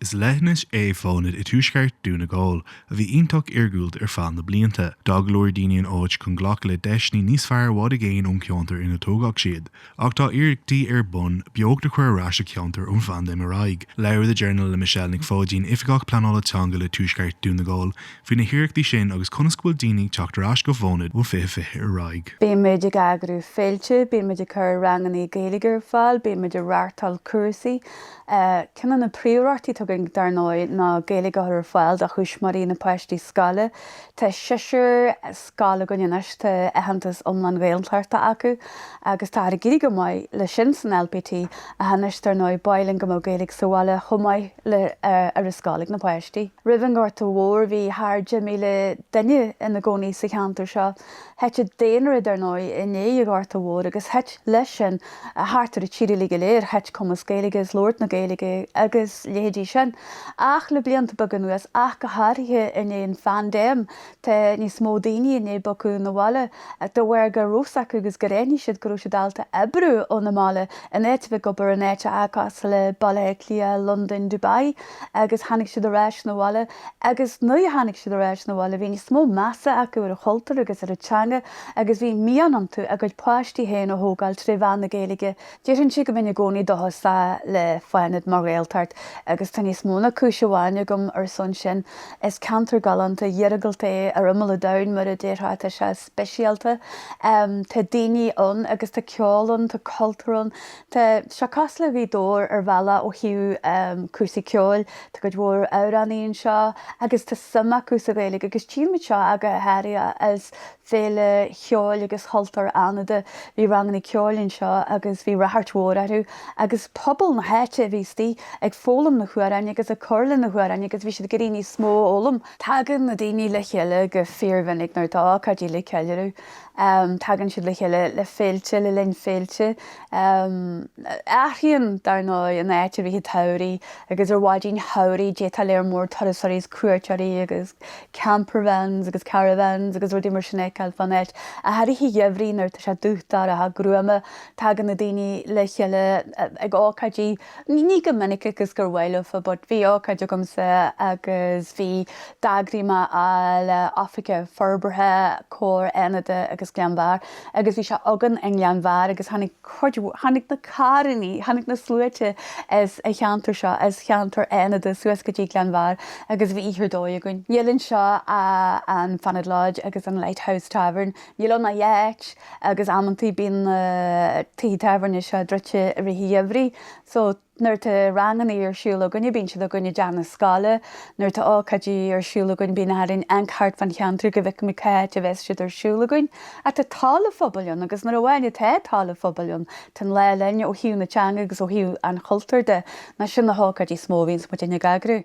Is leithinis é Fánaid i dtuaisceart Dhún na nGall a bhí iontach iargúlta ar feadh na blianta. D'fhág go leor daoine an áit chun glacadh le deiseanna níos fearr i bhfad i gcéin ón cheantar ina tógadh siad. Ach tá iarrachtaí ar bun beocht a chur ar ais sa cheantar ón phaindéim ar aghaidh. Labhair The Journal le Michelle Nic Pháidín, Oifigeach Pleanála Teanga le Tuaisceart Dhún na nGall, faoi na hiarrachtaí sin agus conas go bhfuil daoine ag teacht ar ais go Fánaid ó 2020 ar aghaidh. Bímid ag eagrú féilte, bímid ag cur ranganna Gaeilge ar fáil, bímid ag reáchtáil cúrsaí. Ceann de na príomhiarrachtaí atá againn, dar ndóigh, ná Gaeilge a chur ar fáil do thuismitheoirí na páistí scoile. Tá seisear scoil againn anois, tá aitheantas iomlán Gaeltachta acu agus táthar ag éirí go maith leis sin san LPT ach anois, dar ndóigh, ba mhaith linn go mbeadh Gaeilge sa bhaile chomh maith le ar an scoil ag na páistí. Roimh an nGorta Mhór bhí thar 10,000 duine ina gcónaí sa cheantar seo. Thit an daonra, dar ndóigh, i ndiaidh an Ghorta Mhóir agus thit leis sin thart ar an tír uilig go léir, thit cumas Gaeilge agus labhairt na Gaeilge agus leithéidí sin. Ach le blianta beaga anuas, ach go háirithe i ndiaidh an phaindéim, tá níos mó daoine i ndiaidh bogadh 'na bhaile de bharr go raibh 's acu agus gur aithnigh siad go raibh siad ábalta oibriú óna mbaile in áit a bheith ag obair in áiteacha cosúil le Baile Átha Cliath, Londain, Dubai agus tháinig siad ar ais 'na bhaile. Agus nuair a tháinig siad ar ais 'na bhaile bhí níos mó measa acu ar an chultúr agus ar an teanga agus bhí mian iontu a gcuid páistí féin a thógáil tré mheán na Gaeilge. Déarfainnse go mbeinn i gcónaí dóchasach le Fánaid mar Ghaeltacht agus tá níos mó ná cúis amháin agam ar son sin. Is ceantar galánta iargúlta é ar imeall an domhain mar a déarfá, tá sé speisialta. Tá daoine ann agus tá ceol ann, tá cultúr ann. Tá sé cosúil le Gaoth Dobhair ar bhealach ó thaobh cúrsaí ceoil, tá cuid mhór amhránaí anseo agus tá suim acu sa Ghaeilge agus tchímid seo ach go háirithe as Féile Cheoil agus Chultúir Fhánada. Bhí ranganna ceoil anseo agus bhí ráchairt mhór orthu agus pobal na háite a bhí istigh ag foghlaim na hamhráin agus ag cur le na hamhráin agus bhí siad ag iarraidh níos mó a fhoghlaim. Tagann na daoine le chéile go fíormhinic nuair atá ócáidí le ceiliúradh. Tagann siad le chéile le féilte, le linn féilte. Athraíonn, dar ndóigh, an áit i rith an tsamhraidh agus ar mhaidin shamhraidh d'fhéadfá léar mór turasóirí is cuairteoirí agus campervans agus caravans agus rudaí mar sin a fheiceáil fán áit. Ach i rith an gheimhridh nuair atá sé dubh dorcha gruama, tagann na daoine le chéile ag ócáidí. Ní go minic agus gur mhaith leofa but bhí ócáid agamsa agus bhí d'eagraigh mé le Oifig Forbartha Comhar Fhánada agus Gleann Bheatha agus bhí sé againn i nGleann Bheatha agus tháinig cuid tháinig na carrannaí, tháinig na sluaite as an cheantar seo, as cheantar Fhánada suas go dtí Gleann Bheatha agus bhí oíche ar dóigh againn. Níl anseo ach an Fanad Lodge agus an Lighthouse Tavern, níl ann ach dhá áit. Agus amantaí bíonn na tithe tábhairne seo druidte i rith an gheimhridh so nuair atá rangannaí ar siúl againne bíonn siad againn i dteach na scoile, nuair atá ócáidí ar siúl againn bíonn orainn amharc thart fán cheantar go bhfeicfimid cá háit a bheas siad ar siúl againn. Ach tá toil an phobail ann agus nuair amháin atá toil an phobail ann tá an lá linn ó thaobh na teanga agus ó thaobh an chultúir de, ná sin na hócáidí is mó a bhíonns muidinne ag eagrú.